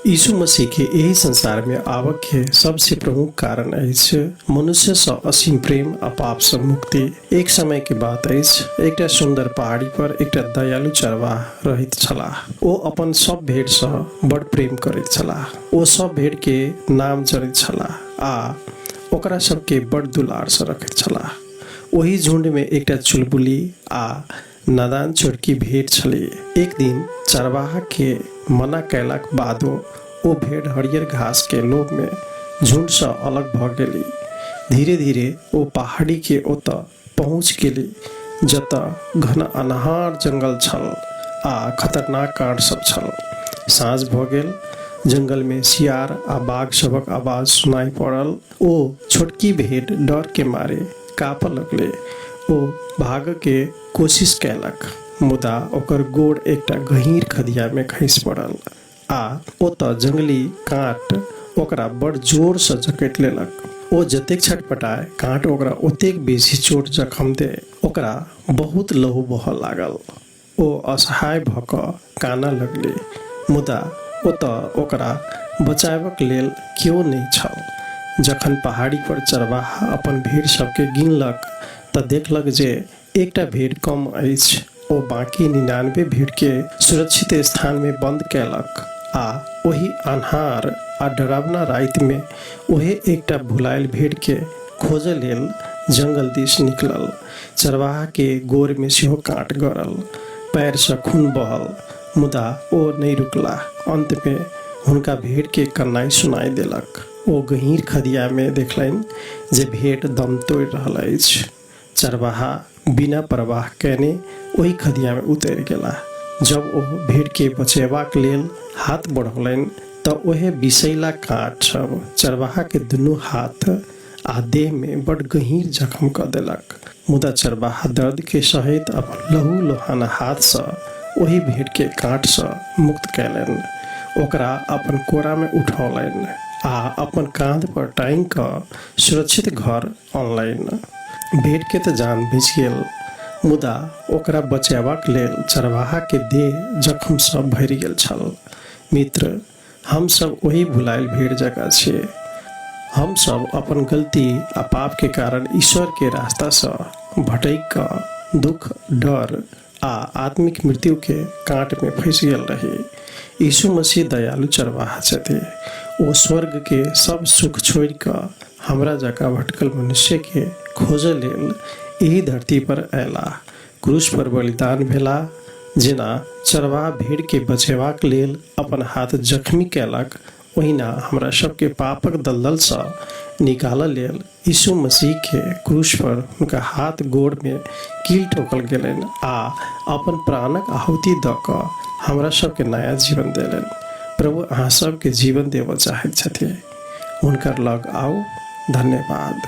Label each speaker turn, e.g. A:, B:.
A: यीशु मसीह के एहि संसार में आबऽ के सबसे प्रमुख कारण अछि मनुष्य सँ असीम प्रेम आ पाप सँ मुक्ति। एक समय के बात अछि, एकटा सुन्दर पहाड़ी पर एकटा दयालु चरवाह रहैत छलाह। ओ अपन सब भेड़ सँ बड़ प्रेम करैत छलाह। ओ सब भेड़ के नाम जनैत छलाह आ ओकरा सब के बड़ दुलार सँ रखैत छलाह। ओहि झुंड में एकटा चुलबुली आ नादान छोटकी भेड़ छली। एक दिन चरवाहा के मना कयलाक बादो ओ भेड़ हरियर घास के लोभ में झुंड सँ अलग भ गेली। धीरे-धीरे ओ पहाड़ी के ओतऽ पहुँच गेली जतऽ घना अन्हार जंगल छल आ खतरनाक काँट सब छल। साँझ भ गेल। जंगल में सियार आ बाघ सभक आवाज सुनाइ पड़ल। ओ छोटकी भेड़ डर के मारे काँपऽ लगलै। ओ भागऽके कोशिश कयलक, मुदा ओकर गोड़ एकटा गहींर खधियामे खसि पड़ल आ ओतऽ जंगली काँट ओकरा बड़ जोरसँ जकड़ि लेलक। ओ जतेक छटपटाय, काँट ओकरा ओतेक बेसी चोट-जखम दै। ओकरा बहुत लहू बहऽ लागल। ओ असहाय भऽ कऽ कानऽ लगली। मुदा ओतऽ ओकरा बचायबक लेल केओ नहि छल। जखन पहाड़ी पर चरवाहा अपन भेड़ सभ केँ गिनलक तँ देखलक जे एकटा भेड़ कम अछि। ओ बाँकी 99 भेड़ केँ सुरक्षित स्थान मे बन्द कयलक आ ओहि अन्हार आ डरावना राति मे ओहे एकटा भुलायल भेड़ केँ खोजऽ लेल जंगल दिस निकलल। चरवाहा के गोर में सेहो काँट गड़ल, पैर सँ खून बहल, मुदा ओ नहि रुकलाह। अंत में हुनका भेड़ के कन्नाइ सुनाइ देलक। ओ गहींर खधिया में देखलनि जे भेड़ दम तोड़ि रहल अछि। चरवाहा बिना परवाह कयने ओहि खधिया में उतरि गेलाह। जब ओ भेड़ के बचेबाक लेल हाथ बढ़ौलनि तऽ ओहे विषैला काँट सब चरवाहा के दुनू हाथ आ देह मे बड गहींर जख्म क देलक। मुदा चरबाहा दर्द के सहैत अपन लहू लोहाना हाथ सँ ओहि भेड़ के काँट सँ मुक्त कयलनि। ओकरा अपन कोरा मे उठौलनि आ अपन काँध पर टाँगि क सुरक्षित घर अनलनि। भेड़ के त जान बचि गेल, मुदा ओकरा बचयबाक लेल चरबाहा के देह जख्म सँ भरि गेल छल। मित्र! हम सब ओहि भुलायल भेड़ जकाँ छियै। हम सब अपन गलती आ पाप के कारण ईश्वर के रास्ता सँ भटकि कऽ दुःख, डर आ आत्मिक मृत्यु के काँट में फँसि गेल रही। यीशु मसीह दयालु चरवाहा छथि। ओ स्वर्ग के सब सुख छोड़ि कऽ हमरा जकाँ भटकल मनुष्य के खोजऽ लेल एहि धरती पर अयलाह। क्रूस पर बलिदान भेलाह। जेना चरवाहा भेड़ के बचेबाक लेल अपन हाथ जख्मी कयलक, ओहिना हमरा सभके पापक दलदल सँ निकालऽ लेल यीशु मसीह के क्रूस पर हुनका हाथ गोड़ मे कील ठोकल गेलनि आ अपन प्राणक आहुति दऽ कऽ हमरा सभके नया जीवन देलनि। प्रभु अहाँ सभके जीवन देबऽ चाहैत छथि। हुनकर लग आउ। धन्यवाद।